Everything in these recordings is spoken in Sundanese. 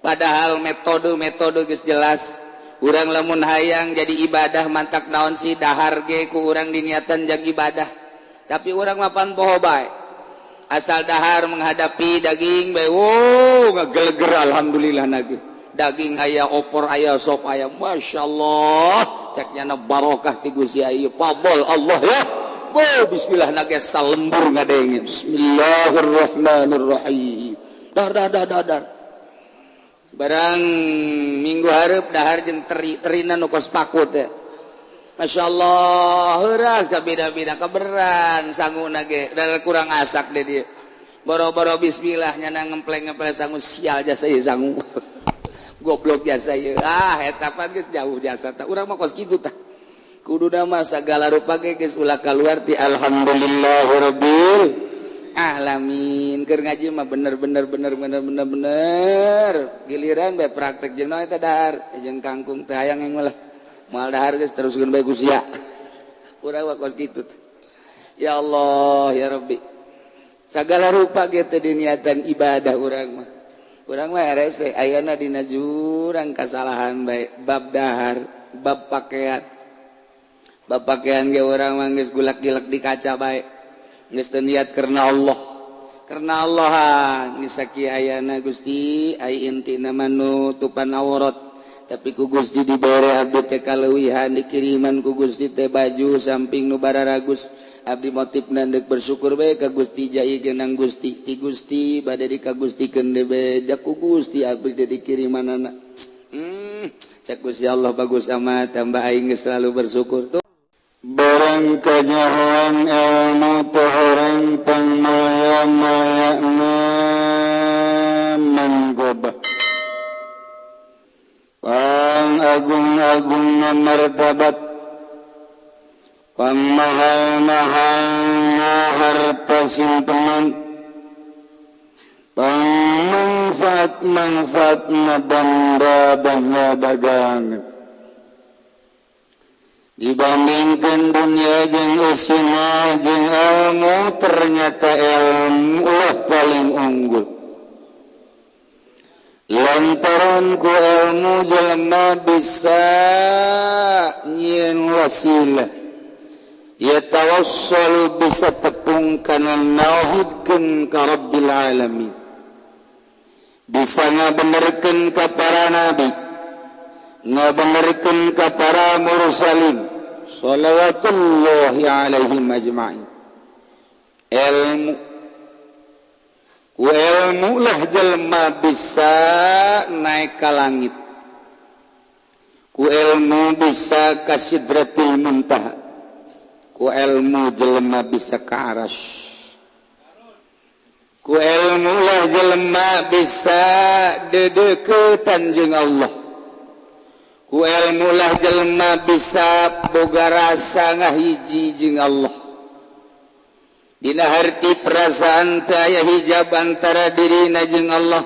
Padahal metode-metode geus jelas. Urang lamun hayang jadi ibadah mantak naon sih, dahar ge ku urang diniatan jang ibadah. Tapi urang mapan poho bae. Asal dahar menghadapi daging bae, wow, ngageleger alhamdulillah nage. Daging aya, opor aya, sop aya, Masya Allah. Cek nyana barokah ti Gusti ieu pabol Allah ya. Bo bismillah nage salembur ngadenge. Bismillahirrahmanirrahim. Dar dar dar dar dar. Barang minggu hareup dahar jeung teri, terina nu kos paku teh. Masya Allah, heuras ka beda-beda keberan sanguna ge, dan kurang asak deh dia. Boro-boro bismillah nyana ngempleng-ngempleng sangu, sial jasa ieu sangu. Goblok jasa ieu. Ah, eta pan geus jauh jasa tah. Urang mah kos kitu tah. Kuduna mah sagala rupa ge geus ulah kaluar ti alhamdulillahirabbil alamin. Keur ngaji mah bener bener bener bener bener bener. Giliran bae praktek jeung naon eta dahar jeung kangkung teh hayang yang lah. Moal dahar geus teruskeun bae ku sia. Urang mah kos kitu. Ya Allah ya Rabbi. Sagala rupa ge teu diniatan ibadah urang mah. Urang mah rese ayana dina jurang kasalahan bae bab dahar, bab pakaian. Bab pakaian ge urang mah geus gulak-gilek di kaca bae. Geus teu niat karena Allah. Karena Allah geus sakieu ayana Gusti, ai intina mah nutupan aurat. Tapi ku Gusti dibere abdi teh kaleuwihan, dikiriman ku Gusti teh baju samping nu bararagus. Abdi motifna deuk bersyukur bae ka Gusti, jai genang Gusti ti Gusti bade dikagustikeun deui ja ku Gusti abdi teh dikirimanana. Cek Gusti Allah bagus amat, tambah aing geus selalu bersyukur tuh. Barang kanyahoan ilmu teh horeng pangmaya-mayana manggobah, pang agung-agungna martabat, pang mahal-mahalna harta simpenan, pang manfaat-manfaatna banda dagangan dibandingkan dunia jeung usina jeung ilmu, ternyata ilmu lah paling unggul. Lantaran ku ilmu jelema bisa nyieun wasilah, ya tawassul, bisa tepung kana nauhidkeun ka Rabbil alamin, bisa ngabenerkeun ka para nabi, ngabenerkeun ka para mursalin shalawatullahi alaihim ajma'in. Ilmu, ku ilmu lah jelema bisa naik ka langit, ku ilmu bisa ka sidratil muntaha, ku ilmu jelema bisa ka arasy, ku ilmu lah jelema bisa dedeketan jeung Allah, ku ilmu lah jelema bisa boga rasa ngahiji jeung Allah. Dina harti perasaan teu aya hijab antara dirina jeung Allah,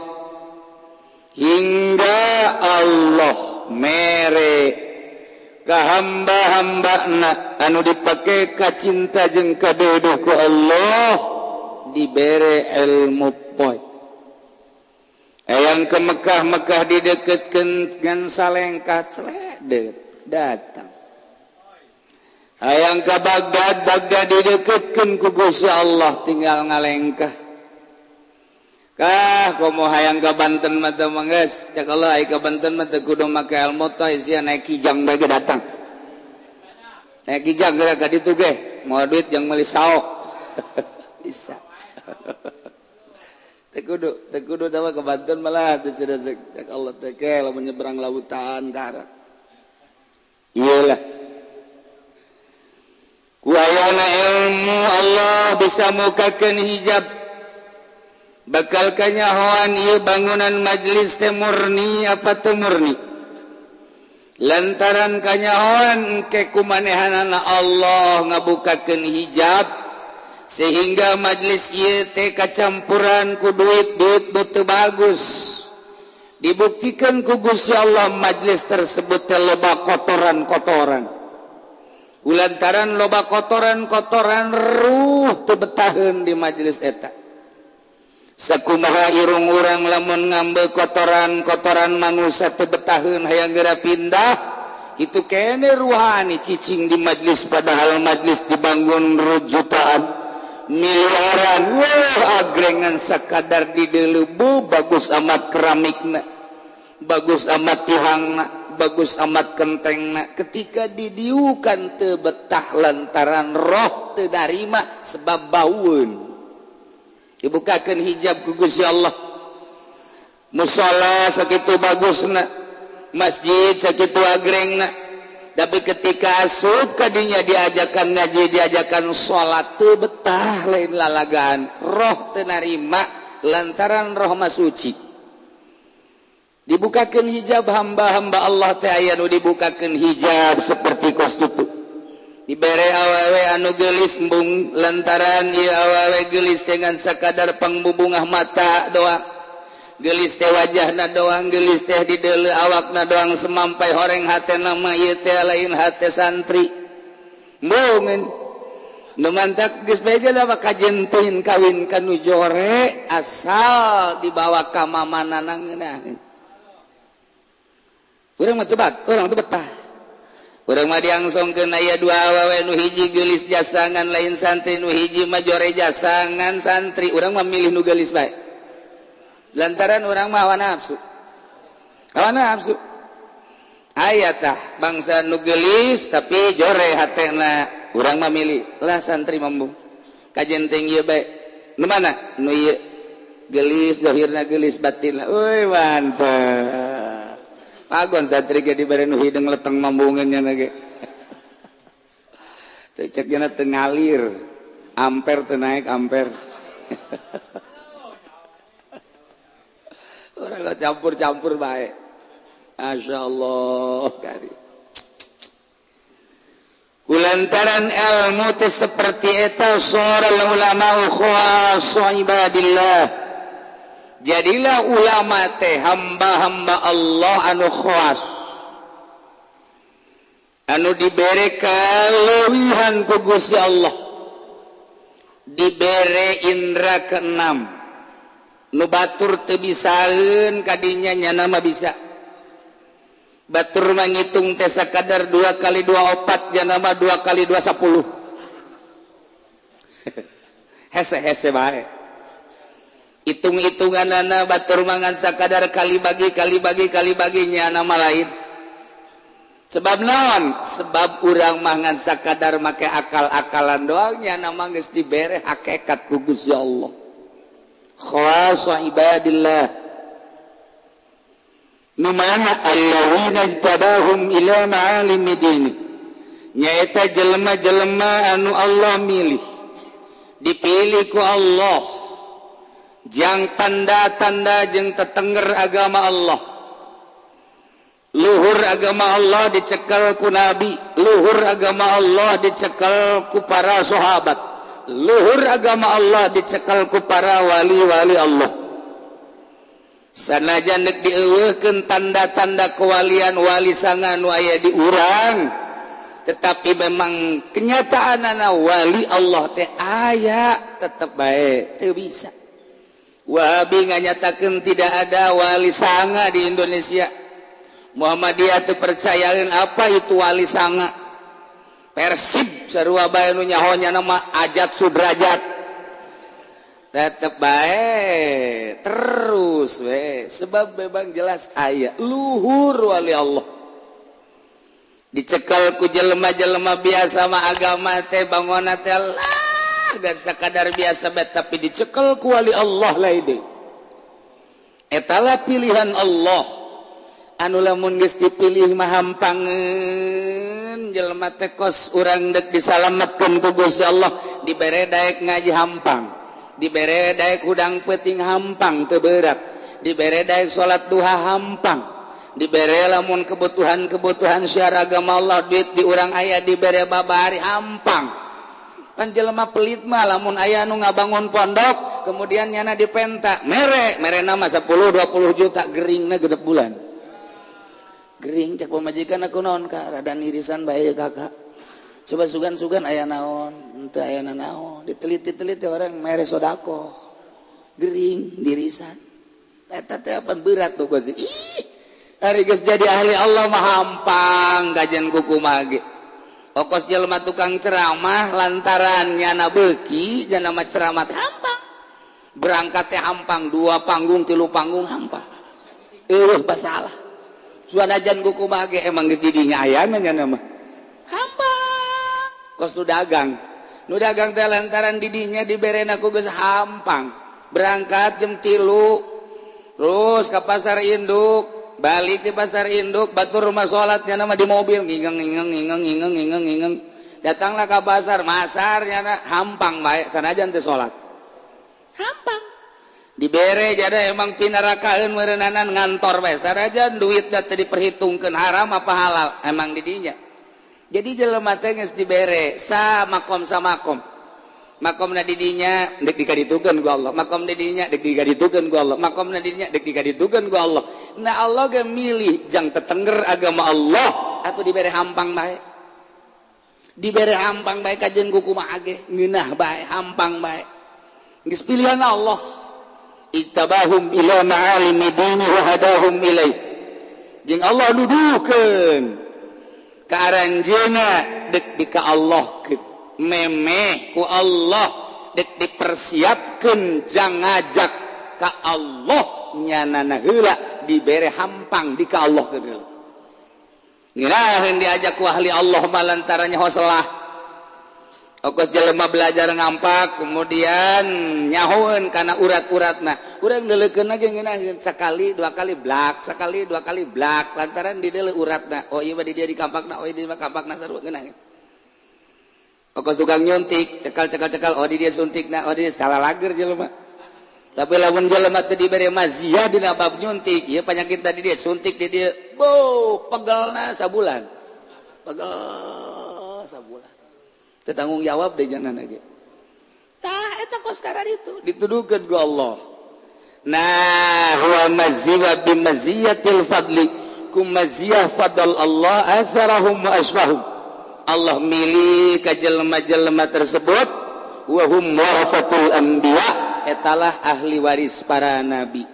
hingga Allah mere ka hamba-hambana anu dipake ka cinta jeung kadeudeuh ku Allah, dibere ilmu poe. Hayang ke Mekah, Mekah dideketkeun ngan salengkah celedet datang. Hayang ke Baghdad, Baghdad dideketkeun ku Gusti Allah tinggal ngalengkah. Kah komo hayang ke Banten mah teu manggeus, cek Allah ai ke Banten mah teu kudu make ilmu teh, sia naik kijang bae ge datang. Naik kijang geura ka ditu ge, moal duit jeung meuli saok. Bisa. Teu kudu, teu kudu tah ke Banten malah teu cek Allah teh ke lamun nyebrang lautan ka. Iyalah. Ku ayana ilmu Allah bisa mukakeun hijab. Bakal kanyahoan ieu bangunan majlis teh murni apa teu murni. Lantaran kanyahoan ke kumanehanana Allah ngabukakeun hijab sehingga majlis ieu teh kacampuran ku duit-duit nu teu bagus. Dibuktikan ku Gusti Allah majlis tersebut teh loba kotoran-kotoran. Kulantaran loba kotoran-kotoran ruh teu betaheun di majelis eta. Sakumaha irung urang lamun ngambil kotoran-kotoran manusia teu betaheun hayang geura pindah, itu kene ruhani cicing di majlis, padahal majlis dibangun jutaan miliaran. Wah, agrengan sakadar di deuleubu, bagus amat keramikna, bagus amat tihangna, bagus amat kentengna. Ketika didiukan teu betah lantaran roh teu darima sebab baueun. Dibukakan hijab ku Gusti Allah. Musala sakitu bagusna, masjid sakitu agrengna, tapi ketika asup kadinya diajakan ngaji, diajakan salat, teu betah, lain lalagaan, roh teu narima lantaran roh mah suci. Dibukakan hijab hamba-hamba Allah teh aya nu dibukakan hijab seperti kos kitu. Dibere awewe anu geulis embung lantaran ieu awewe geulis dengan sakadar pangbubungah mata doang, geulis teh wajahna doang, geulis teh di deuleu awakna doang, semampai horeng hatena mah ieu teh lain hate santri. Embungeun nu mantak geus beja lah kajentin kawin ka nu jore asal dibawa ka mamanana ngeunaheun. Urang mah teu bat, urang teu betah. Urang mah diangsongkeun aya dua awewe, nu hiji geulis jasangan lain santri, nu hiji mah jore jasangan santri. Urang mah milih nu geulis bae. Lantaran urang mah hawa nafsu. Hawa nafsu. Aya tah bangsa nu geulis tapi jore hatena. Urang mah milih lah santri mambung. Kajenting ieu bae. Nu mana? Nu ieu geulis zahirna geulis batinna. Euy mantap. Pagon santri ge dibere nu hideung leteng mambungeun nya ge. Teu cek nya teu ngalir. Ampere teu naik ampere. Urang campur-campur bae. Masyaallah kari. Kulantaran ilmu teh seperti eta sora ulama khawas ibadillah. Jadilah ulama teh hamba-hamba Allah anu khawas, anu dibere kaleuwihan ku Gusti Allah, dibere indra keenam. Nu batur teu bisaeun kadinya nyana mah bisa. Batur mah ngitung teh sakadar 2 kali 2 4, nyana mah 2 kali 2 10. Hese-hese bae. Hitung-hitunganana batur mangan sakadar kali bagi kali bagi kali bagi nyana mah lain. Sebab naon? Sebab urang mangan sakadar make akal-akalan doang, nyana mah geus dibere hakikat ku Gusti Allah. Khawasa ibadillah. Nu mana alladzina ijtabahum ila ma'alimi dini. Nyaeta jelema-jelema anu Allah milih. Dipilih ku Allah. Jang tanda-tanda jeung tetengger agama Allah. Luhur agama Allah dicekal ku nabi, luhur agama Allah dicekal ku para sahabat, luhur agama Allah dicekal ku para wali-wali Allah. Sanajan deuk dieuweuhkeun tanda-tanda kewalian wali sanga nu aya di urang, tetapi memang kenyataanana wali Allah teh aya tetep bae teu bisa. Wahabi nganyatakeun tidak ada wali sanga di Indonesia. Muhammadiyah teu percayaeun apa itu wali sanga. Persib sarua bae nu nyaho nya nama Ajat Sudrajat. Tetep bae terus we, sebab memang jelas aya luhur wali Allah. Dicekal ku jelema-jelema biasa mah agama teh bangona teh lah dan sakadar biasa bae, tapi dicekel ku wali Allah lain deui. Etalah pilihan Allah. Anu lamun geus dipilih mah hampangeun jelema teh kos urang deuk disalametkeun ku Gusti Allah, dibere daek ngaji hampang, dibere daek hudang peuting hampang teu berat, dibere daek salat duha hampang, dibere lamun kebutuhan-kebutuhan syiar agama Allah duit di urang aya dibere babari hampang. Kan jelema pelit mah lamun aya nu ngabangun pondok kemudian nyana dipenta mere mere nama 10 20 juta geringna genep bulan. Gering cek pamajikan aku naon ka rada nirisan bae kakak. Coba sugan-sugan aya naon, henteu aya naon, diteliti-teliti orang mere sedekah. Gering dirisan. Eta teh apa berat tuh geus. Ih, ari geus jadi ahli Allah mah hampang kajian kukumaha ge. Okos jelema tukang ceramah lantaran nyana beuki nyana mah ceramah teh hampang. Berangkat teh hampang 2 panggung 3 panggung hampang. Eueuh masalah. Suanajan kukumaha ge emang geus didinya ayana nyana mah. Hampang. Kos nu dagang. Nu dagang teh lantaran didinya diberena ku geus hampang. Berangkat jam 3 terus ke pasar induk, balik di pasar induk, batur rumah sholatnya nama di mobil ngingeng ngingeng ngingeng ngingeng ngingeng ngingeng, datanglah ke pasar, masarnya na hampang bae sanajan teu sholat, hampang dibere jadi emang pinarakaeun meureunana ngantor bae sanajan duitna teu diperhitungkeun haram apa halal emang didinya. Jadi jelema teh geus dibere sa makom sa makom. Makomna didinya dek dikaditukeun ku Allah, makomna didinya dek dikaditukeun ku Allah, makomna didinya dek dikaditukeun ku Allah. Nah Allah ge milih jang tetengger agama Allah atuh dibere hampang bae. Dibere hampang bae kajen kumaha ge ngeunah bae hampang bae. Geus pilihan Allah. Ittabahum ila ma'alimi dini wa hadahum ilaih. Jeung Allah nuduhkeun ka aranjeuna dek di ka Allah ke memeh ku Allah dek dipersiapkeun jang ngajak ka Allah nyanana heula dibere hampang di ka Allah keun heula. Ngiraheun diajak ku ahli Allah mah lantaran nyaho salah. Okos jelema belajar ngampak kemudian nyahoeun kana urat-uratna. Urang deuleukeun ge ngeunaheun sakali dua kali blak, sakali dua kali blak lantaran dideuleu uratna. Oh ieu mah di dieu dikampakna, oh ieu mah kampakna sarua ngeunaheun. Okos tukang nyuntik, cekal cekal cekal, oh di dia suntikna, oh di dia salah lager jelema. Tapi lamun jelema teu dibere maziah dina bab nyuntik, ieu penyakit tadi dia suntik di dia, bo pegelna sabulan. Pegel sabulan. Teu tanggung jawab deui jangan ge. Tah eta kos karar itu dituduhkeun ku Allah. Nah, huwa maziwa bi maziyatil fadli, ku maziyah fadl Allah azarahum wa asfahum. Allah milih ka jelema-jelema tersebut wa hum warasatul anbiya, etalah ahli waris para nabi.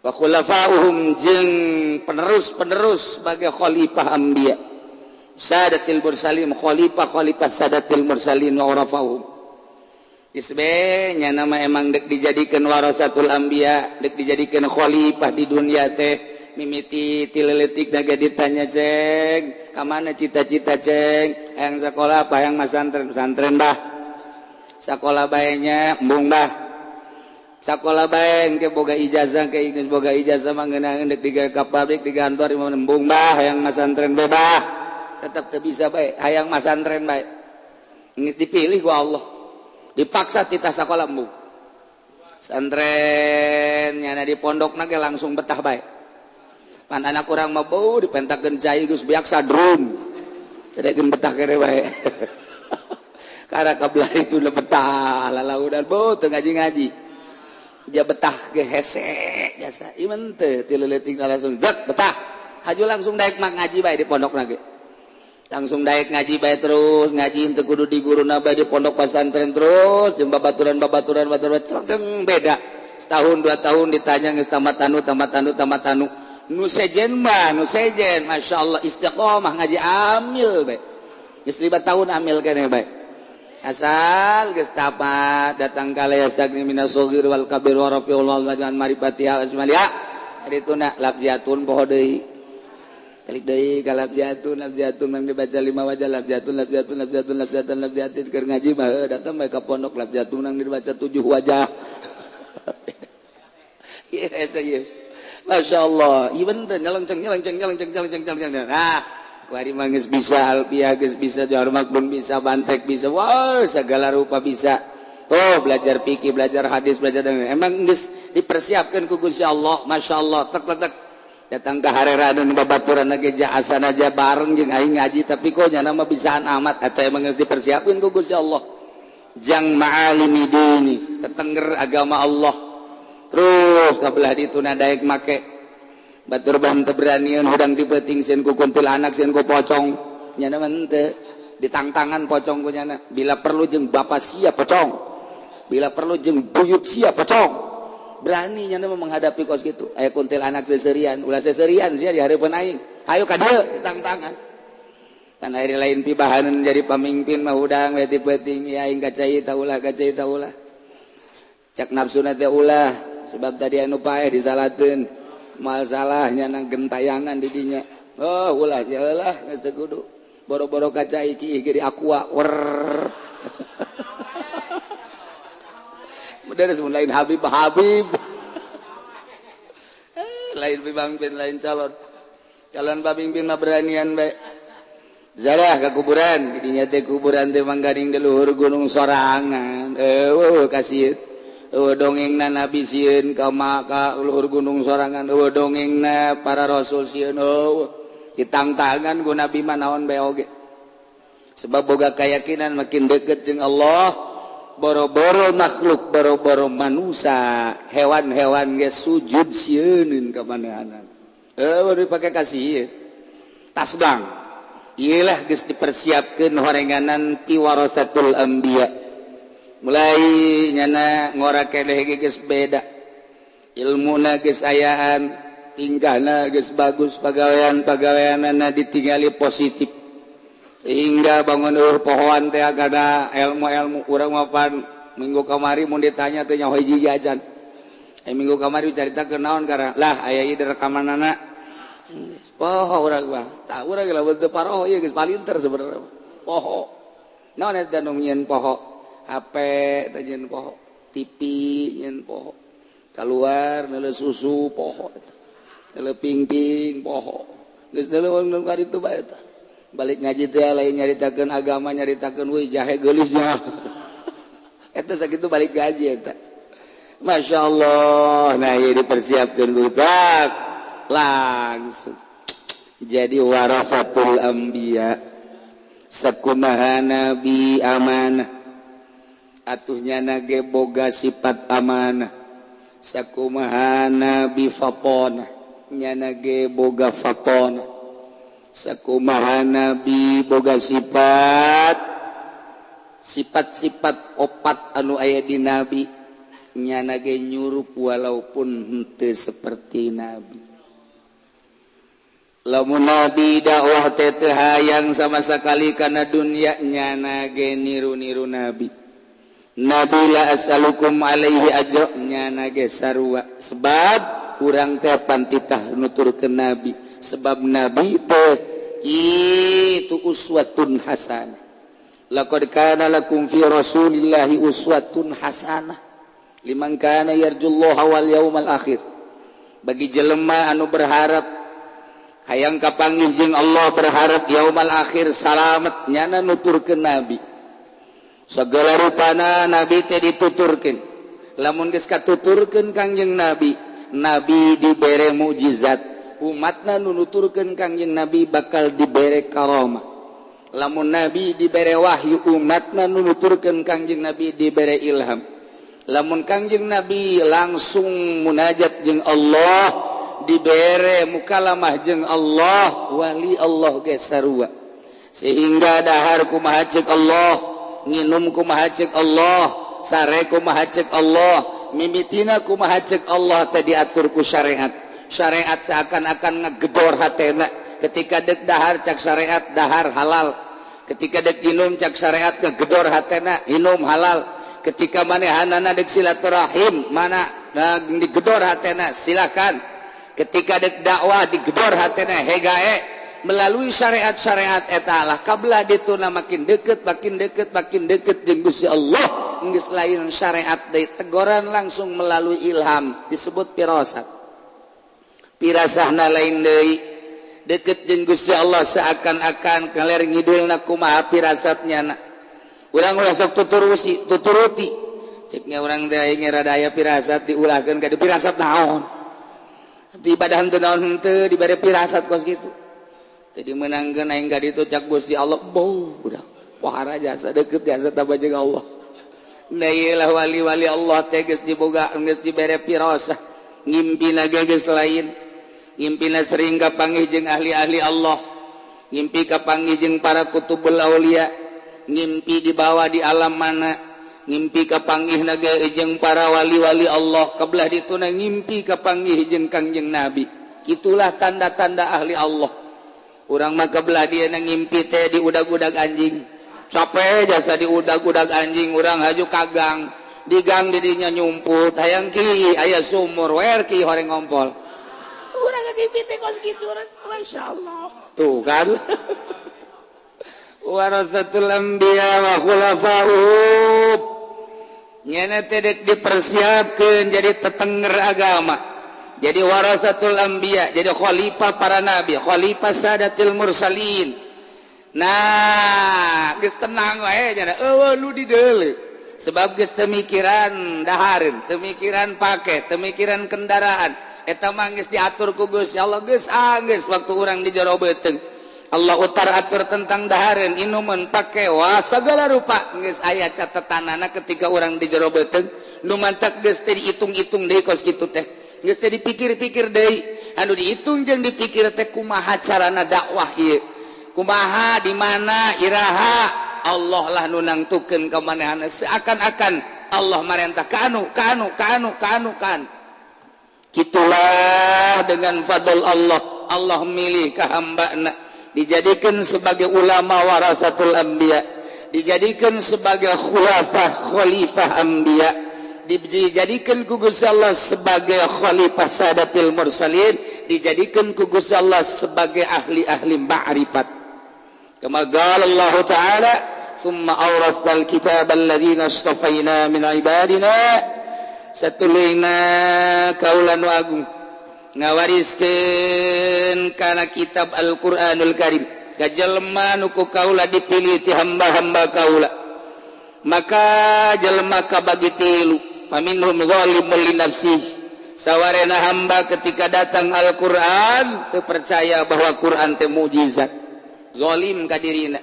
Wa khulafa'uhum jeung penerus-penerus sebagai khalifah anbiya. Sadatil mursalin, khalifah-khalifah sadatil mursalin wa warafahum. Isbenya nama emang dek dijadikan warasatul anbiya, dek dijadikan khalifah di dunia teh mimiti tileletik naga ditanya ceng, kamana cita-cita ceng, yang sekolah apa yang masantren, pesantren bah, sekolah baenya embung bah, sekolah bae ke boga ijazah ke geus boga ijazah mah ngeunah dek digawe ka pabrik di kantor embung bah, yang masantren bae bah, tetep teu bisa bae, hayang masantren bae, geus dipilih ku Allah, dipaksa titah sekolah embung, santren nyana di pondok ge langsung betah bae. Pan anak urang mah bau dipentakeun cai geus beak sadrum. Teu betah kene bae. Karena kabelah itu udah betah lalaudan bau teu ngaji-ngaji. Dia betah ge hese biasa. Ieu teu ti leutik langsung dek betah. Haju langsung daek mah ngaji bae di pondok ge. Langsung daek ngaji bae terus, ngaji teu kudu di guruna bae di pondok pesantren terus jeung babaturan-babaturan baturan langsung beda. Setahun 2 tahun ditanya geus tamat anu tamat anu tamat anu. Nu sejen mah, nu sejen, masya Allah istiqomah ngaji amil bae. Geus 5 tahun amil keneh bae. Asal geus tamat datang ka yastagni minas shaghir wal kabir wa rafiul wal marifati asmalia. Adituna labjatun poho deui. Kalik deui ka labjatun, labjatun mang dibaca 5 wajah labjatun, labjatun, labjatun, labjatun, labjatun keur ngaji mah datang bae ka pondok labjatun nang dibaca 7 wajah. Ieu hese ieu. Masya Allah, ieu teh nyelengceng nyelengceng nyelengceng nyelengceng nyelengceng. Nah, kuari mah geus bisa alfiah geus bisa jawar makbun bisa bantek bisa, wah segala rupa bisa. Oh, belajar fikih, belajar hadis, belajar emang geus dipersiapkeun ku Gusti Allah, Masya Allah, tek tek tek. Datang ke hareraneun babaturan ge jaasan aja bareng jeung aing ngaji tapi kok nyana mah bisaan amat eta emang geus dipersiapkeun ku Gusti Allah. Jang ma'alimi dini, tetengger agama Allah. Terus kabelah ditu nadaek make batur bah teu beranian hudang ti peuting sieun ku kuntilanak sieun ku pocong nyana mah henteu ditangtangan pocong ku nyana bila perlu jeung bapa sia pocong Bila perlu jeung buyut sia pocong. Berani nya menghadapi kos kitu. Aya kuntilanak seserian, ulah seserian sia di hareupeun aing. Ayo ka dieu tangtangan. Kan ari lain pibahaneun jadi pamimpin mah hudang we ti peuting ya aing kacai ta ulah kacai ta ulah. Cak nafsuna teh ulah sebab tadi anu paeh disalateun. Moal salah nya nang gentayangan di dinya. Oh ulah ya lah geus teu kudu. Boro-boro kacai ki ge di aqua wer. Bener lain Habib Habib. Lain pamimpin lain calon. Calon pamimpin mah beranian bae. Zarah ke kuburan, dinya teh kuburan teh manggaring di luhur gunung sorangan. Eueuh kasieun. Eueuh dongengna nabi sieun ka maka luhur gunung sorangan, eueuh dongengna para rasul sieun eueuh. Ditangtangan ku nabi mah naon bae oge. Sebab boga keyakinan makin deket jeung Allah, boro-boro makhluk, boro-boro manusia, hewan-hewan ge sujud sieuneun ka manehanana. Eueuh dipake kasieun. Tasbang. Iyalah geus dipersiapkeun horenganan ti warasatul anbiya. Mulai nyana ngora keneh ge geus beda. Ilmuna geus ayaan, tingkahna geus bagus, pagawean-pagaweanana ditingali positif. Sehingga bangun eueuh pohoan teh kana ilmu-ilmu urang mah pan minggu kamari mun ditanya teh nyaho hiji acan. Minggu kamari caritakeun naon karena lah aya ieu rekamanana. Poho urang mah. Tah urang ge lamun teu paroho ieu geus palinter sebenarnya. Poho. Naon eta nu nyieun poho? HP teh nyieun poho, TV nyieun poho. Kaluar neuleuh susu poho eta. Neuleuh pingping poho. Geus neuleuh nu karitu bae eta. Balik ngaji teh lain nyaritakeun agama, nyaritakeun euy jahe geulisnya. Eta sakitu balik ngaji eta. Masyaallah, nah ieu dipersiapkeun budak. Langsung jadi warasatul anbiya. Sakumaha nabi amanah, atuhnya nage boga sifat amanah. Sakumaha nabi fatonah, nya nage boga fatonah. Sakumaha nabi boga sifat sifat-sifat opat anu aya di nabi, nya nage nyurup walaupun henteu seperti nabi. Lamun nabi dakwah teh teu hayang sama sekali kana dunia, nyana ge niru-niru nabi. Nabi la as'alukum alaihi ajra, nyana ge sarua. Sebab urang teh pantitah nuturkeun nabi, sebab nabi teh itu uswatun hasanah. Laqad kana lakum fi rasulillahi uswatun hasanah liman kana yarjullaha wal yaumal akhir. Bagi jelema anu berharap hayang kapanggih jeung Allah, berharap yaumal akhir salamet, nyana nuturkeun nabi. Segala rupana nabi teh dituturkeun. Lamun geus katuturkeun Kangjeng Nabi, nabi dibere mukjizat, umatna nu nuturkeun Kangjeng Nabi bakal dibere karomah. Lamun nabi dibere wahyu, umatna nu nuturkeun Kangjeng Nabi dibere ilham. Lamun Kangjeng Nabi langsung munajat jeung Allah, dibere mukalamah jeung Allah, wali Allah ge sarua. Sehingga dahar kumaha ceuk Allah, nginum kumaha ceuk Allah, sare kumaha ceuk Allah, mimitina kumaha ceuk Allah teh diatur ku syariat. Syariat seakan-akan ngegedor hatena. Ketika dek dahar cak syariat dahar halal, ketika dek inum cak syariat ngegedor hatena inum halal, ketika manehanana dek silaturahim mana digedor hatena silakan, ketika dek dakwah digedor hatena hegae. Melalui syariat-syariat eta lah kablah dituna makin deket makin deket makin deket jeung Gusti Allah. Geus lain syariat deui, teguran langsung melalui ilham disebut firasat. Pirasahna lain deui, deket jeung Gusti Allah seakan-akan kaler ngidulna kumaha firasatnya na. Urang ulah sok tuturusi, tuturuti. Ceknya urang teh aing rada aya firasat diulahkeun ka firasat naon. Di ibadah henteu naon henteu dibere firasat kos kitu. Jadi menangkeun aing ka ditu cak Gusti Allah, bau udah wahara jasa deket jasa tambah jeung Allah. Nah ieu lah wali-wali Allah teh geus diboga geus dibere firasah, ngimpina ge geus lain. Ngimpina sering kapanggih jeung ahli-ahli Allah, ngimpi kapanggih jeung para kutubul aulia, ngimpi dibawa di alam mana, Ngimpi kapanggih naga jeung para wali-wali Allah, kebelah dituna ngimpi kapanggih jeung Kangjeng Nabi. Itulah tanda-tanda ahli Allah. Urang mah kebelah dia ngimpi teh di udag-udag anjing. Capek jasa di udag-udag anjing, urang haju kagang. Di gang didinya nyumput, hayang ki aya sumur wer ki horeng ngompol. Urang ngimpi teh kos kitu urang, masyaallah. Tuh kan. Warasatul anbiya wa khulafa'uhum. Nyana teh dek dipersiapkeun jadi tetenger agama. Jadi warasatul anbiya, jadi khalifah para nabi, khalifah sadatil mursalin. Nah, geus tenang wae nya eueuh nu dideuleu. Sebab geus teu mikiran dahareun, teu mikiran pake, teu mikiran kendaraan. Eta mah geus diatur ku Gusti Allah, geus geus waktu urang di jero beuteung. Allah utar atur tentang dahareun, inuman, pake, wah segala rupa geus aya catetanana ketika urang di jero beuteung. Nu mantak geus teu dihitung-hitung deui kos kitu teh. Geus teu dipikir-pikir deui. Anu dihitung jeung dipikir teh kumaha carana dakwah ieu. Kumaha di mana iraha Allah lah nu nangtukeun ka manehna, seakan-akan Allah marentah ka anu ka anu ka anu ka anu ka anu. Kitulah dengan fadl Allah, Allah milih ka hambana dijadikan sebagai ulama warasatul anbiya, dijadikan sebagai khulafah khalifah anbiya, dijadikan ku Gusti Allah sebagai khalifah sadatil mursalin, dijadikan ku Gusti Allah sebagai ahli-ahli ma'rifat. Kama qala Allah Ta'ala, "Tsumma awrasnal kitaba alladziina istafaina min ibadina." Satuluyna kaula nu agung ngawariskeun kana kitab Al-Qur'anul Karim ka jelema nu ku kaula dipilih ti hamba-hamba kaula. Maka jelema kabagi tilu, paminhum zalimul li nafsihi. Sawarena hamba ketika datang Al-Qur'an teu percaya bahwa Qur'an teh mukjizat, zalim ka dirina.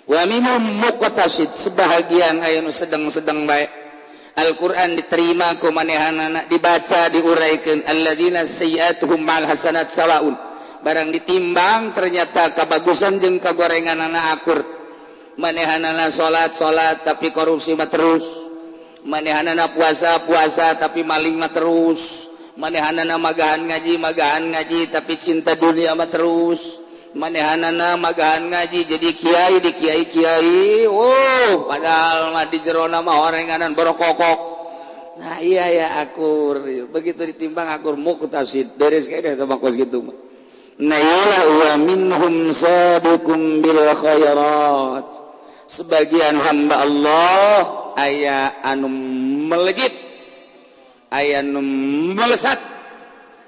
Wa minhum muqtasid, sebahagian aya nu sedang-sedang bae. Al-Qur'an diterima ku manehanana, dibaca diuraikeun, alladzina sayyi'atuhum ma'al hasanat sawaun. Barang ditimbang ternyata kabagusan jeung kagorenganana akur. Manehanana salat-salat tapi korupsi mah terus. Manehanana puasa-puasa tapi maling mah terus. Manehanana magahan ngaji tapi cinta dunia mah terus. Manehanana magahan ngaji jadi kiai di kiai-kiai, oh padahal mah di jerona mah orenganan borokokok. Nah iya ya akur, begitu ditimbang akur muqtasid, beres kayaknya sama kos gitu mah. Nah iyalah wa minhum sabiqum bil khairat. Sebagian hamba Allah aya anu melejit, aya anu melesat,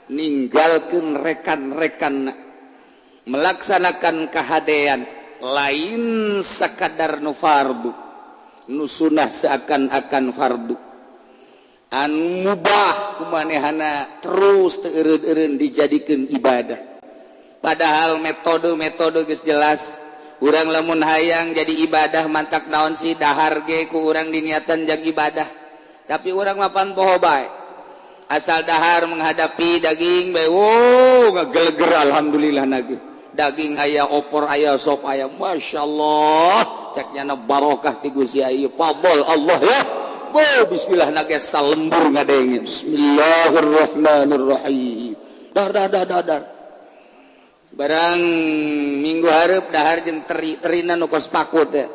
ninggalkeun rekan-rekan melaksanakan kehadean lain sakadar nu fardu, nu sunah seakan-akan fardu, anu mubah kumanehana terus teu eureun-eureun dijadikeun ibadah. Padahal metode-metode geus jelas. Urang lamun hayang jadi ibadah mantak naon sih dahar ge ku urang diniatan jang ibadah. Tapi urang mapan poho bae. Asal dahar menghadapi daging bae, wow ngageleger alhamdulillah nage. Daging aya, opor aya, sop aya, masyaallah. Cek nyana barokah ti Gusti ieu fadl Allah ya. Bo bismillah nage salembur ngadenge. Bismillahirrahmanirrahim. Dar dar dar dar dar. Barang minggu hareup dahar jeung teri, terina nu kos paku teh.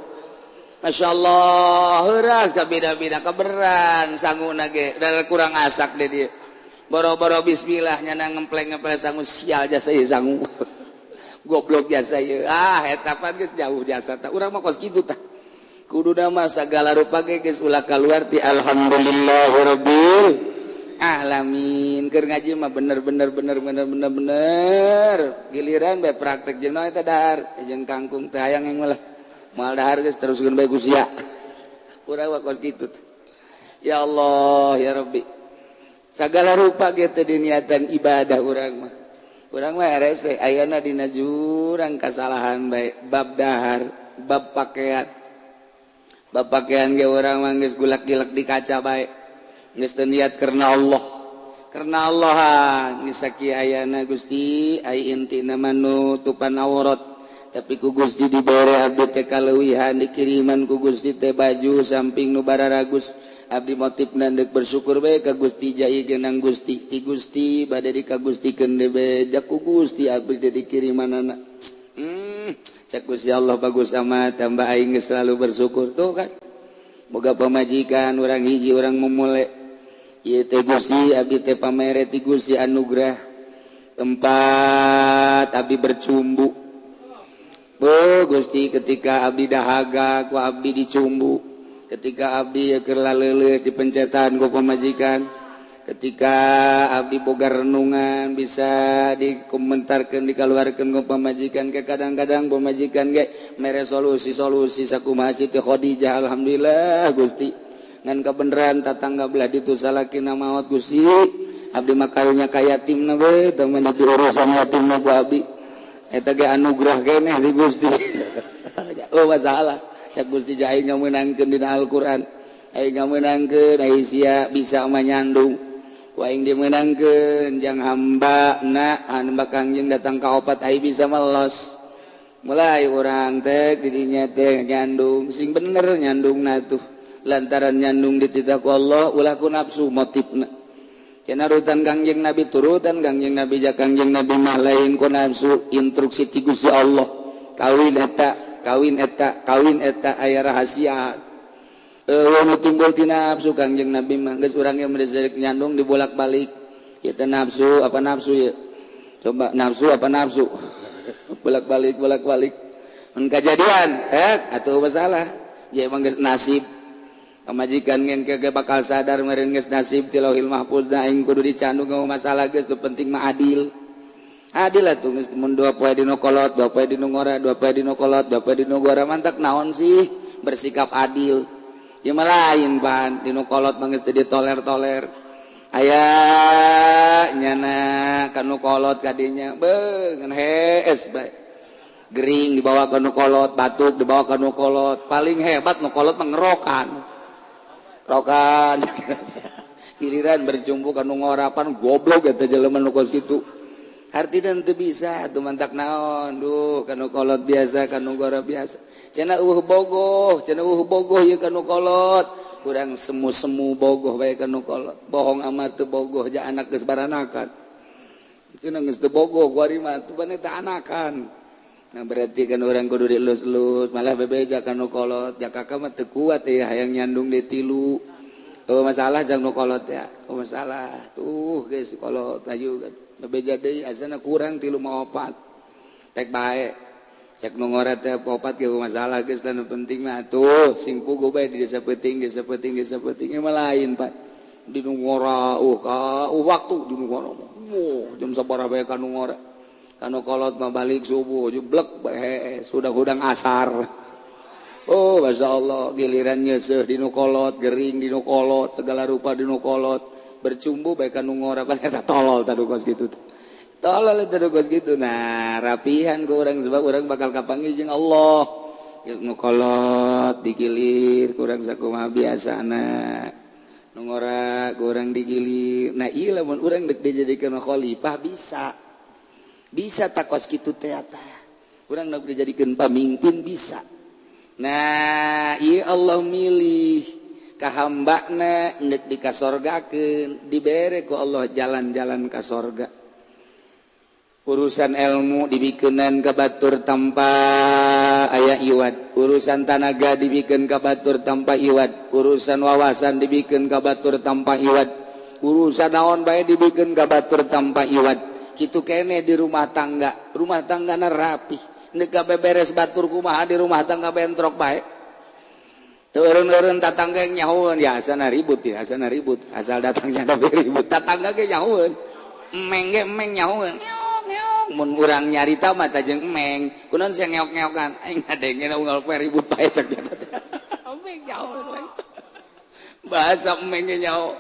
Masyaallah, heuras ka beda-beda kaberan sanguna ge, da kurang asak deh dia. Boro-boro bismillah nyana ngempleng-ngempleng sangu sial jasa ieu sangu. Goblok jasa ieu. Ah, eta pan geus jauh jasa tah. Urang mah kos kitu tah. Kuduna mah sagala rupa ge geus ulah kaluar ti alhamdulillahirabbil alamin. Keur ngaji mah bener bener bener bener bener bener. Giliran bae praktek jeung naon eta dahar, jeung kangkung teh hayang yang malah. Moal dahar geus teruskeun bae ku sia. Urang mah kos kitu. Ya Allah ya Rabbi. Sagala rupa ge teu diniatan ibadah urang mah. Urang mah rese ayana dina jurang kasalahan bae bab dahar, bab pakaian. Bab pakaian ge urang mah geus gulak-gilek di kaca bae. Geus teu niat karena Allah. Karena Allah geus sakieu ayana Gusti ai intina mah nutupan aurat. Tapi ku Gusti dibere abdi teh kaleuwihan, dikiriman ku Gusti teh baju samping nu bararagus. Abdi motifna deuk bersyukur bae ka Gusti, jai genang Gusti ti Gusti bade dikagustikeun deui ja ku Gusti abdi teh dikirimanana. Cek Gusti Allah bagus amat, tambah aing geus selalu bersyukur tuh kan. Boga pamajikan urang hiji urang memule ieu teh Gusti abdi teh pamere ti Gusti anugerah tempat abdi bercumbu. Oh Gusti, ketika abdi dahaga ku abdi dicumbu, ketika abdi keur laleuleus dipencetan ku pamajikan, ketika abdi boga renungan bisa dikomentarkeun dikaluarkeun ku pamajikan. Ke kadang-kadang pamajikan ge mere solusi-solusi sakumaha Siti Khadijah. Alhamdulillah Gusti, ngan kabeneran tatangga belah ditu salakina maot Gusti, abdi mah karunya ka yatimna we teu mah diurusan yatimna ku abdi. Eta ge anugerah keneh di Gusti. Oh masalah cak Gusti ja aing ngamenangkeun dina Al-Qur'an, aing ngamenangkeun ai sia bisa manyandung ku aing dimenangkeun jang hamba na hamba Kangjeng datang ka opat ai bisa melos. Mulai urang teh didinya teh nyandung sing bener nyandungna tuh, lantaran nyandung dititah ku Allah ulah ku nafsu motifna. Cenah rutan Kangjeng Nabi, turutan Kangjeng Nabi, ja Kangjeng Nabi mah lain ku nafsu, instruksi ti Gusti Allah. Kawin eta, kawin eta, kawin eta aya rahasia. Eueuh nu timbul ti nafsu Kangjeng Nabi mah geus urang ge mere nyandung dibolak-balik. Ieu teh nafsu apa nafsu ieu? Coba nafsu apa nafsu? Bolak-balik bolak-balik. Mun kajadian, atuh masalah. Ja emang geus nasib. Pamajikan ngen ke bakal sadar meureun geus nasib ti Lauhil Mahfuz na aing kudu dicandung masalah geus, nu penting mah adil. Adil atuh geus mun dua poe dinu kolot, dua poe dinu ngora, dua poe dinu kolot, dua poe dinu ngora, mantak naon sih bersikap adil. Ieu mah lain pan dinu kolot mah geus teu ditoler-toler. Aya nyana kanu kolot kadinya beuh ngan hees bae. Gering dibawa ka nu kolot, batuk dibawa ka nu kolot, paling hebat nu kolot mah ngerokan. Rokan giliran bercumbu kanu ngorapan goblok eta jelema nu kos kitu. Artina teu bisa atuh mantak naon, duh kanu kolot biasa kanu ngora biasa. Cenah eueuh bogoh, cenah eueuh bogoh ieu kanu kolot. Urang semu-semu bogoh bae kanu kolot. Bohong amat teu bogoh ja anak geus baranakan. Cenah geus teu bogoh kuari mah tuh ban eta anakan. Nah berarti kan orang kudu dielus-elus, malah bebeja kanu kolot, ja kakak mah teu kuat ya hayang nyandung di tilu. Oh masalah jang nu kolot ya. Oh masalah tuh geus kolot ayu bebeja deui asana kurang tilu mah opat. Tek bae. Cek nu ngora teh opat ge masalah geus lah nu penting mah tuh sing puguh bae di desa peuting, desa peuting, desa peuting mah lain Pak. Di nu ngora ka waktu di nu ngora. Wah, jam sabaraha bae ka nu ngora. Kanu kolot mah balik subuh jeblek bae sudah hudang asar. Oh masya Allah, giliran nyeuseuh dinu kolot, gering dinu kolot, segala rupa dinu kolot, bercumbu bae kanu ngora pan eta tolol tadu kos kitu. Tolol tadu kos kitu. Nah, rapihan ku urang sebab urang bakal kapanggih jeung Allah. Geus nu kolot digilir kurang sakumaha biasana. Nu ngora kurang digilir. Nah, ieu lamun urang deuk dijadikeun khalifah bisa. Bisa takos kitu teh apa? Urang nak dijadikeun pamimpin bisa. Nah, ieu Allah milih ka hambana neuk dikasorgakeun, dibere ku Allah jalan-jalan ka sorga. Urusan ilmu dibikeunan ka batur tanpa aya iwad, urusan tanaga dibikeun ka batur tanpa iwad, urusan wawasan dibikeun ka batur tanpa iwad, urusan naon bae dibikeun ka batur tanpa iwad. Kitu kene di rumah tanggana rapih. Neuk beberes batur kumaha di rumah tangga bentrok bae. Teu eureun-eureun tatangga nyahoeun, ya asana ribut ya, asana ribut. Asal datangnya tapi ribut, tatangga ge nyahoeun. Emeng ge emeng nyahoeun. Ngeok ngeok. Mun urang nyarita mah tah jeung emeng. Kunaon sia ngeok-ngeokan? Aing ngadengena unggal poe ribut bae cek dia teh. Emeng nyahoeun we. Bahasa emeng ge nyaho.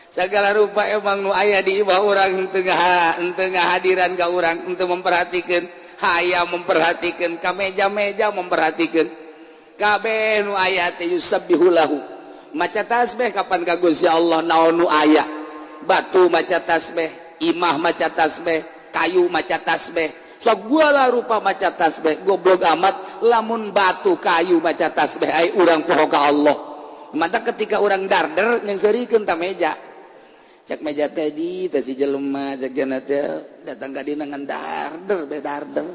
Segala rupa emang nu aya di imah urang teu ngahadiran ka urang, henteu memperhatikeun, hayang memperhatikeun, ka meja-meja memperhatikeun. Kabeh nu aya teh yusabbihu lahu. Maca tasbih kapan ka Gusti Allah naon nu aya. Batu maca tasbih, imah maca tasbih, kayu maca tasbih, Sagala rupa maca tasbih goblok amat lamun batu kayu maca tasbih ai urang poho ka Allah. Mata ketika urang darder nyeungseurikeun ta meja. Cek meja teh di teh si jelema cek jana teh datang ka dina ngan darder be darder.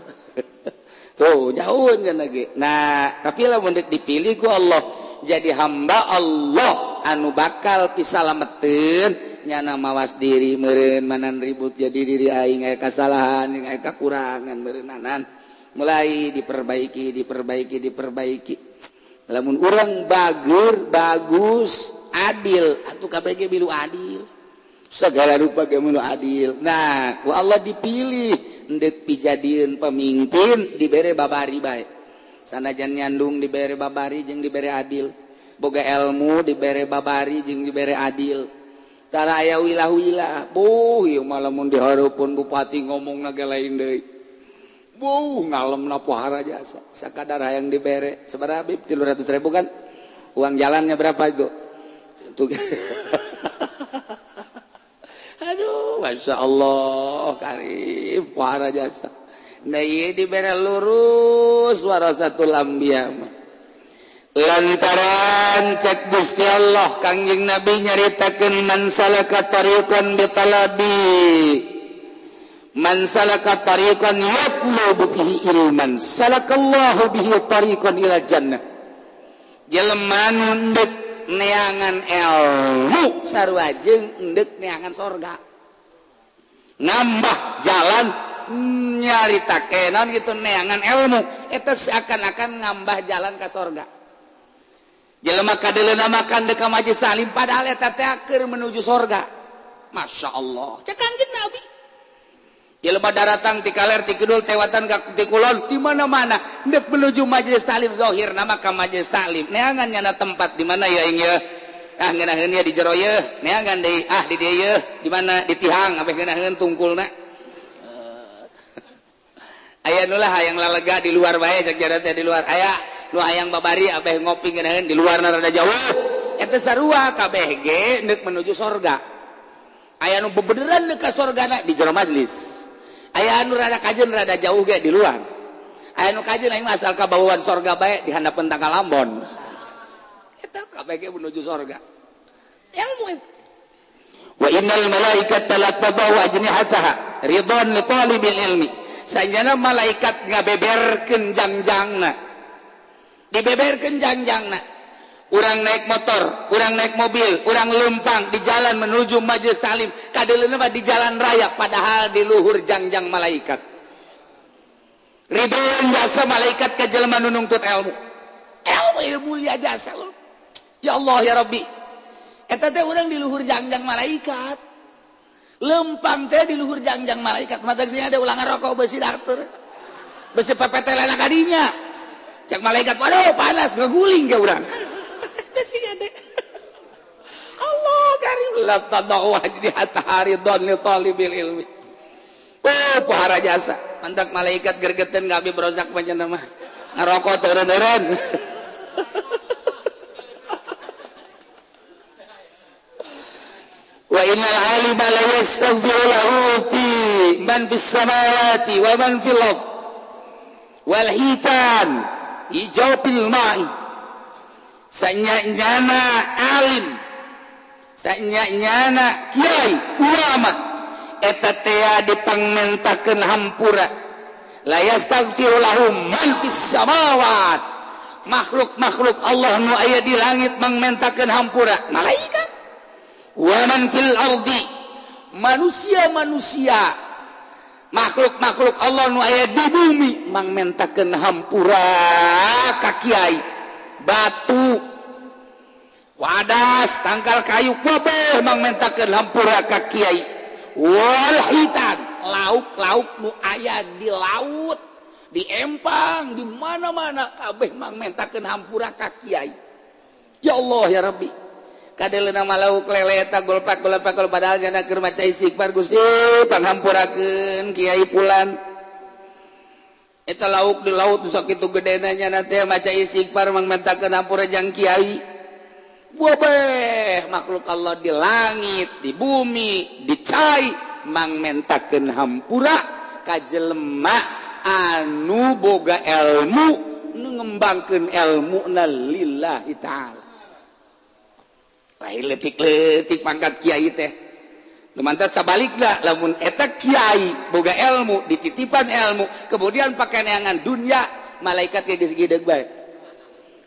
Tuh jauheun cenah ge. Nah, tapi lamun deuk dipilih ku Allah jadi hamba Allah anu bakal pisalameteun nyana mawas diri meureun manan ribut jadi diri aing aya kasalahan jeung aya kakurangan meureunnanan mulai diperbaiki diperbaiki diperbaiki lamun urang bager bagus adil atuh kabeh ge milu adil segala rupa ge milu adil. Nah ku Allah dipilih endek pijadieun pemimpin dibere babari bae sanajan nyandung dibere babari jeung dibere adil boga ilmu dibere babari jeung dibere adil. Tara aya wilah-wilah, buh ieu mah lamun dihareupeun bupati ngomongna ge lain deui. Buh ngalemna pohara jasa, sakadar hayang dibere. Sabaraha Bib? 300.000 kan? Uang jalannya berapa itu? Tuh. Aduh, Masya Allah, karim pohara jasa. Nah ieu dibere lurus warasatul anbiya mah. Lantaran cek Gusti Allah Kangjeng Nabi nyaritakeun man salaka tariqan bitalabi man salaka tariqan yatlubu fihi ilman salakallahu bihi tariqan ila jannah. Jelema nu endek neangan ilmu sarua jeung endek neangan sorga, nambah jalan nyaritakeun naon kitu neangan ilmu eta seakan-akan ngambah jalan ka sorga. Jelema kadeleuna makan deuk ka majelis salim padahal eta teh keur menuju sorga. Masya Allah. Cek Kangjeng Nabi. Jelema daratang ti kaler ti kidul tewatan ka ti kulon di mana-mana deuk menuju majelis taklim zahir nama ka majelis taklim. Neangan nyana tempat di mana ya ing ye? Ah ngeunaheun ye di jero ye, neangan deui ah di dieu ye, di mana di tihang abeh ngeunaheun tungkulna. Aya nu lah hayang lalega di luar bae cek jara teh di luar. Aya nu hayang babari abeh ngopi ngeunaheun di luar rada jauh. Eta sarua kabeh ge deuk menuju sorga. Aya nu bebeneran deuk ka sorgana di jero majlis. Aya anu rada kajeun rada jauh ge di luar. Aya nu kajeun aing mah asal kabawaan sorga bae di handapeun tangkal ambon. Eta kabeh ge menuju sorga. Ilmu itu. Wa innal malaikata la tadau ajnihataha ridwan li talibil ilmi. Sanjana malaikat ngabeberkeun jangjangna. Dibeberkeun jangjangna. Urang naik motor, urang naik mobil, urang lempang di jalan menuju majelis taklim, kadeuleuna mah di jalan raya padahal di luhur jangjang malaikat. Ridhoan jasa malaikat ka jelema nu nungtut ilmu. Ilmu ilmu mulia jasa lu. Ya Allah ya Rabbi. Eta teh urang di luhur jangjang malaikat. Lempang teh di luhur jangjang malaikat. Mata sini ada ulangan rokok besi daktur. Besi pepetelana kadinya. Cek malaikat, waduh panas, ngeguling ke urang. Allah karim la tadau wajhi ridwan li talibil ilmi. Oh, pohara jasa. Mantak malaikat gergeten gabi berozak pancen mah. Ngarokok teureun-eureun. Wa innal alima la yastaghfiru lahu fi man fis samawati wa man fil ard wal hitan hijau fil ma'i. Sanyana alim, sanyana kiai ulama eta tea dipangmentakeun hampura. La yastaghfiru lahum man fis samawat. Makhluk-makhluk Allah nu aya di langit mangmentakeun hampura malaikat. Wa man fil ardi, manusia-manusia makhluk-makhluk Allah nu aya di bumi mangmentakeun hampura ka kiai. Batu, wadas, tangkal kayu, kabeh mangmentakeun hampura ka kiai. Wal hitan, lauk-lauk nu aya di laut, di empang, di mana-mana kabeh mangmentakeun hampura ka kiai. Ya Allah ya Rabbi. Kadeleuna mah lauk lele eta golpak-golpak padahal nyana keur maca istighfar Gusti panghampurakeun kiai pulan. Eta lauk di laut sakitu gedena nyana teh maca istighfar mangmentakeun hampura jang kiai. Wabeh makhluk Allah di langit, di bumi, di cai mangmentakeun hampura Ka jelema anu boga ilmu nu ngembangkeun ilmuna lillahi ta'ala. Lain leutik-leutik pangkat kiai teh. Nu mantat sabalikna lamun eta kiai boga ilmu, dititipan ilmu, kemudian pake neangan dunya, malaikat ge geus gideg bae.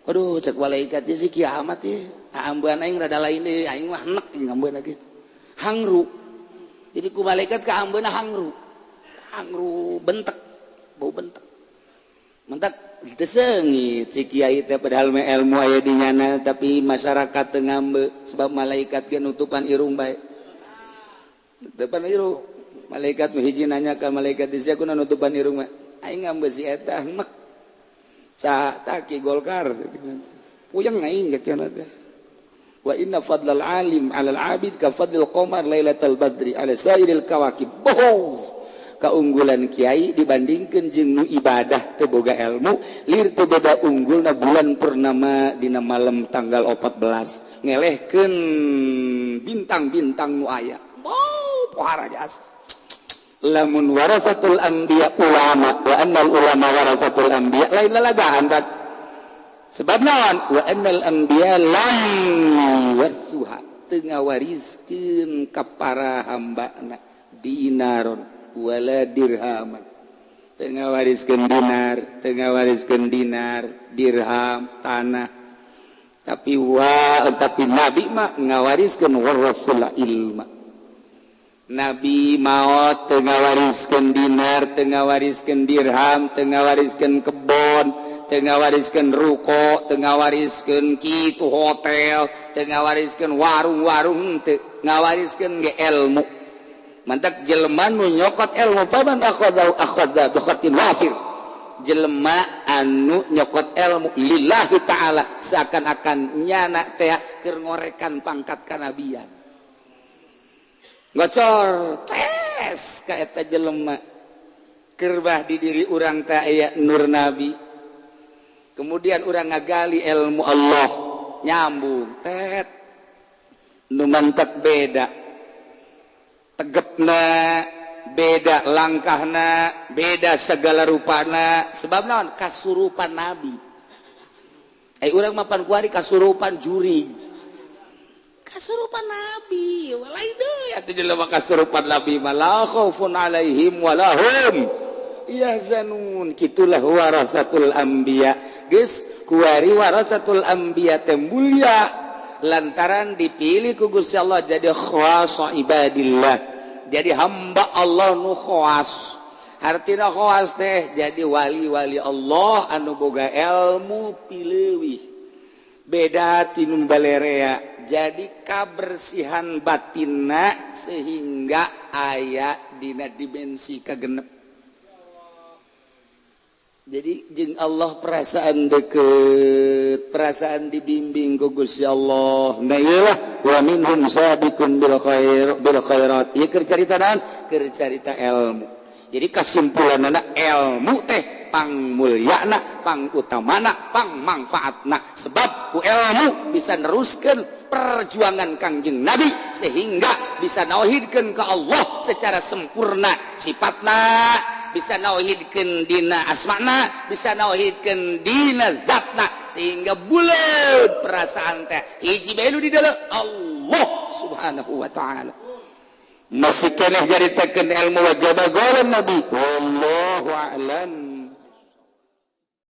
Aduh, cek malaikat ieu si kiamat ieu. Ambeun aing rada lain deui, aing mah enek jeung ambeun geus. Hangru. Jadi ku malaikat ka ambeunna hangru. Hangru bentek, bau bentek. Mentak teu seungit si kiai teh padahal mah ilmu aya di nyana tapi masyarakat teu ngambe sebab malaikat ge nutupan irung bae. Nutupan irung. Malaikat nu hiji nanya ka malaikat di sia kuna nutupan irung mah. Aing ngambe si eta enek. Saha taki Golkar. Puyeng aing ge teh. Wa inna fadlal alim 'alal 'abid ka fadlil qamar lailatal badri 'ala sairil kawakib. Bohong. Keunggulan kiai dibandingkan jeung nu ibadah teu boga ilmu lir teu beda unggulna bulan purnama dina malam tanggal 14 ngelehkeun bintang-bintang nu aya. Oh, pohara jasa. Lamun warasatul anbiya ulama wa annal ulama warasatul anbiya lain lalagaan kan. Sebab naon? Wa annal anbiya lam warsuha teu ngawariskeun ka para hambana dinaron wala dirhaman. Teu ngawariskeun dinar, teu ngawariskeun dinar, dirham, tanah. Tapi tapi nabi mah ngawariskeun warasul ilma. Nabi maot teu ngawariskeun dinar, teu ngawariskeun dirham, teu ngawariskeun kebon, teu ngawariskeun ruko, teu ngawariskeun kitu hotel, teu ngawariskeun warung-warung, teu ngawariskeun ge ilmu. Mantak jelema nu nyokot ilmu faman akhadha akhadha bi khatin wafir. Jelema anu nyokot ilmu lillahi ta'ala seakan-akan nyana teh keur ngorekan pangkat kanabian. Ngocor tes ka eta jelema. Kerbah di diri urang teh aya nur nabi. Kemudian urang ngagali ilmu Allah nyambung tet. Nu mantak beda. Tegepna beda langkahna beda segala rupana sebab naon kasurupan nabi. Urang mapan kuari kasurupan jurig kasurupan nabi walai deui atuh jelema kasurupan nabi mah la khaufun alaihim walahum yahzanun. Kitulah warasatul anbiya geus kuari warasatul anbiya teh mulia lantaran dipilih ku Gusti Allah jadi khawasa ibadillah, jadi hamba Allah nu khawas. Hartina khawas teh jadi wali-wali Allah anu boga ilmu pileuwih beda tinu balerea, jadi kabersihan batinna sehingga aya dina dimensi kagenep. Jadi jeung Allah perasaan deket, perasaan dibimbing ku Gusti Allah. Nah iyalah wa minhum sabiqun bil khair bil khairat. Ieu keur carita naon? Keur carita ilmu. Jadi kesimpulanna ilmu teh pangmulyana, pangutamana, pangmangfaatna. Sebab ku ilmu bisa neruskeun perjuangan Kangjeng Nabi sehingga bisa nauhidkeun ka Allah secara sempurna sifatna, bisa nauhidkeun dina asmana, bisa nauhidkeun dina zatna sehingga buleud perasaan teh hiji bae nu di dalam Allah Subhanahu wa taala. Masih keneh nyaritakeun ilmu wa jabagolan Nabi. Wallahu a'lam.